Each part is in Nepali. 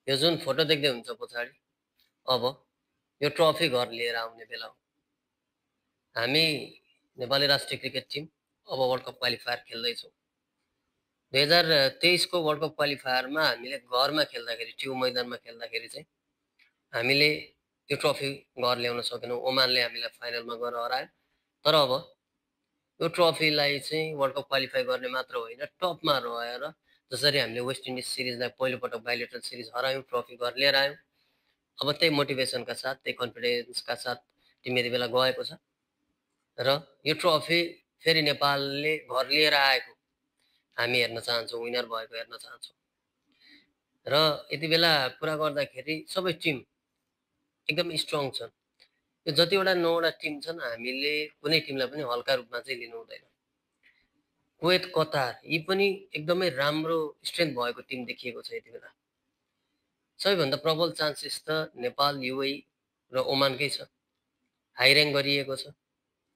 यो जुन फोटो देख्दै हुन्छ पछाडि, अब यो ट्रफी घर लिएर आउने बेला हो। हामी नेपाली राष्ट्रिय क्रिकेट टिम अब वर्ल्ड कप क्वालिफायर खेल्दैछौँ। 2023 को वर्ल्ड कप क्वालिफायरमा हामीले घरमा खेल्दाखेरि, ट्यु मैदानमा खेल्दाखेरि चाहिँ हामीले यो ट्रफी घर ल्याउन सकेनौँ। ओमानले हामीलाई फाइनलमा गएर हरायो। तर अब यो ट्रफीलाई चाहिँ वर्ल्ड कप क्वालिफाई गर्ने मात्र होइन, टपमा रहेर जसरी हामीले वेस्ट इन्डिज सिरिजलाई पहिलोपटक बाइलेटरल सिरिज हरायौँ, ट्रफी घर लिएर आयौँ। अब त्यही मोटिभेसनका साथ, त्यही कन्फिडेन्सका साथ टिम यति बेला गएको छ र यो ट्रफी फेरि नेपालले घर लिएर आएको हामी हेर्न चाहन्छौँ, विनर भएको हेर्न चाहन्छौँ। र यति बेला कुरा गर्दाखेरि सबै टिम एकदम स्ट्रङ छन्। यो जतिवटा 9वटा टिम छन्, हामीले कुनै टिमलाई पनि हल्का रूपमा चाहिँ लिनु हुँदैन। कुवेत, कतार यी पनि एकदमै राम्रो स्ट्रेन्थ भएको टिम देखिएको छ यति बेला। सबैभन्दा प्रबल चान्सेस त नेपाल, युएई र ओमानकै छ। हाई र्याङ्क गरिएको छ।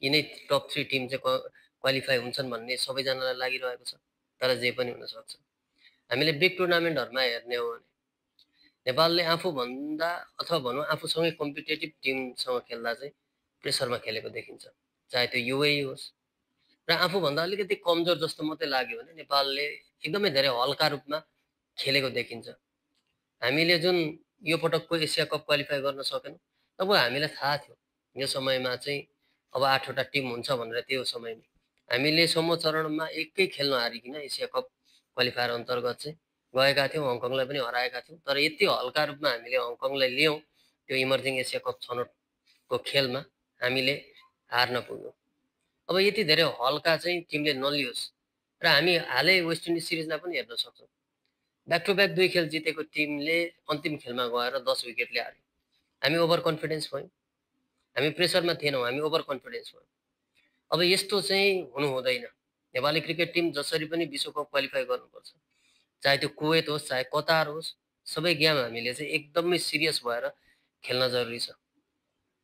यिनै टप 3 टिम चाहिँ क्वालिफाई हुन्छन् भन्ने सबैजनालाई लागिरहेको छ। तर जे पनि हुनसक्छ। हामीले बिग टुर्नामेन्टहरूमा हेर्ने हो भने नेपालले आफूभन्दा अथवा भनौँ आफूसँगै कम्पिटेटिभ टिमसँग खेल्दा चाहिँ प्रेसरमा खेलेको देखिन्छ। चाहे त्यो युएई होस् र आफूभन्दा अलिकति कमजोर जस्तो मात्रै लाग्यो भने नेपालले एकदमै धेरै हल्का रूपमा खेलेको देखिन्छ। हामीले जुन यो पटकको एसिया कप क्वालिफाई गर्न सकेनौँ, तब हामीलाई थाहा थियो यो समयमा चाहिँ अब 8वटा टिम हुन्छ भनेर। त्यो समयमा हामीले समूह चरणमा एकै खेल्न हारिकन एसिया कप क्वालिफायर अन्तर्गत चाहिँ गएका थियौँ, हङकङलाई पनि हराएका थियौँ। तर यति हल्का रूपमा हामीले हङकङलाई लियौँ, त्यो इमर्जिङ एसिया कप छनौटको खेलमा हामीले हार्न पुग्यौँ। अब यति धेरै हल्का चाहिँ टिमले नलियोस् र हामी हालै वेस्ट इन्डिज सिरिजलाई पनि हेर्न सक्छौँ। ब्याक टु ब्याक 2 खेल जितेको टिमले अन्तिम खेलमा गएर 10 विकेटले हार्यो। हामी ओभर कन्फिडेन्स भयौँ। हामी प्रेसरमा थिएनौँ, हामी ओभर कन्फिडेन्स भयौँ। अब यस्तो चाहिँ हुनु हुँदैन। नेपाली क्रिकेट टिम जसरी पनि विश्वकप क्वालिफाई गर्नुपर्छ। चाहे त्यो कुवेत होस्, चाहे कतार होस्, सबै गेम हामीले चाहिँ एकदमै सिरियस भएर खेल्न जरुरी छ।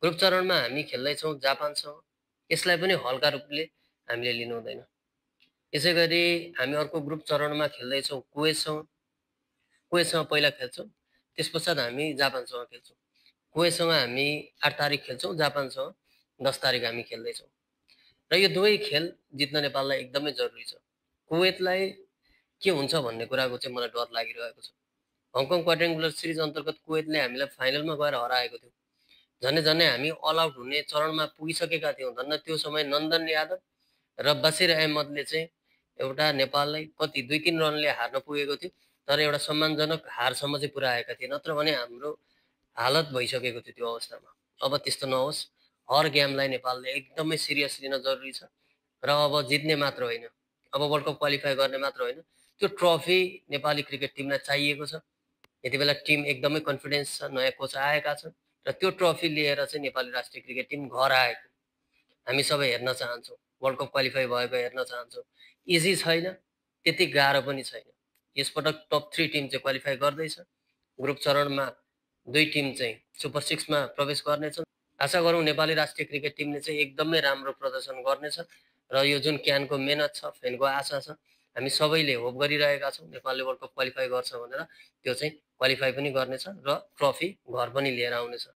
ग्रुप चरणमा हामी खेल्दैछौँ जापानसँग। यसलाई पनि हल्का रूपले हामीले लिनु हुँदैन। यसै गरी हामी अर्को ग्रुप चरणमा खेल्दैछौँ कुवेतसँग। कुवेतसँग पहिला खेल्छौँ, त्यसपश्चात हामी जापानसँग खेल्छौँ। कुवेतसँग हामी 8 तारिक खेल्छौँ, जापानसँग 10 तारिक हामी खेल्दैछौँ। र यो दुवै खेल जित्न नेपाललाई एकदमै जरुरी छ। कुवेतलाई के हुन्छ भन्ने कुराको चाहिँ मलाई डर लागिरहेको छ। हङकङ क्वाड्रेङ्गुलर सिरिज अन्तर्गत कुवेतले हामीलाई फाइनलमा गएर हराएको थियो। झन्डै हामी अल आउट हुने चरणमा पुगिसकेका थियौँ। धन्न त्यो समय नन्दन यादव र बसिर अहमदले चाहिँ एउटा नेपाललाई कति 2-3 रनले हार्न पुगेको थियो। तर एउटा सम्मानजनक हारसम्म चाहिँ पुर्याएका थिए। नत्र भने हाम्रो हालत भइसकेको थियो त्यो अवस्थामा। अब त्यस्तो नहोस्। हर गेमलाई नेपालले एकदमै सिरियस लिन जरुरी छ। र अब जित्ने मात्र होइन, अब वर्ल्ड कप क्वालिफाई गर्ने मात्र होइन, त्यो ट्रफी नेपाली क्रिकेट टिमलाई चाहिएको छ। यति बेला टिम एकदमै कन्फिडेन्स छ, नयाँ कोच आएका छन् र त्यो ट्रफी लिएर चाहिँ नेपाली राष्ट्रिय क्रिकेट टिम घर आएको हामी सबै हेर्न चाहन्छौँ। वर्ल्ड कप क्वालिफाई भएको हेर्न चाहन्छौँ। इजी छैन, त्यति गाह्रो पनि छैन। यसपटक टप 3 टिम चाहिँ क्वालिफाई गर्दैछ। ग्रुप चरणमा 2 टिम चाहिँ सुपर 6 मा प्रवेश गर्नेछन्। आशा गरौँ नेपाली राष्ट्रिय क्रिकेट टिमले चाहिँ एकदमै राम्रो प्रदर्शन गर्नेछ र यो जुन क्यानको मेहनत छ, फ्यानको आशा छ, हामी सबैले होप गरिरहेका छौँ नेपालले वर्ल्ड कप क्वालिफाई गर्छ भनेर। त्यो चाहिँ क्वालिफाई पनि गर्नेछ र ट्रफी घर पनि लिएर आउनेछ।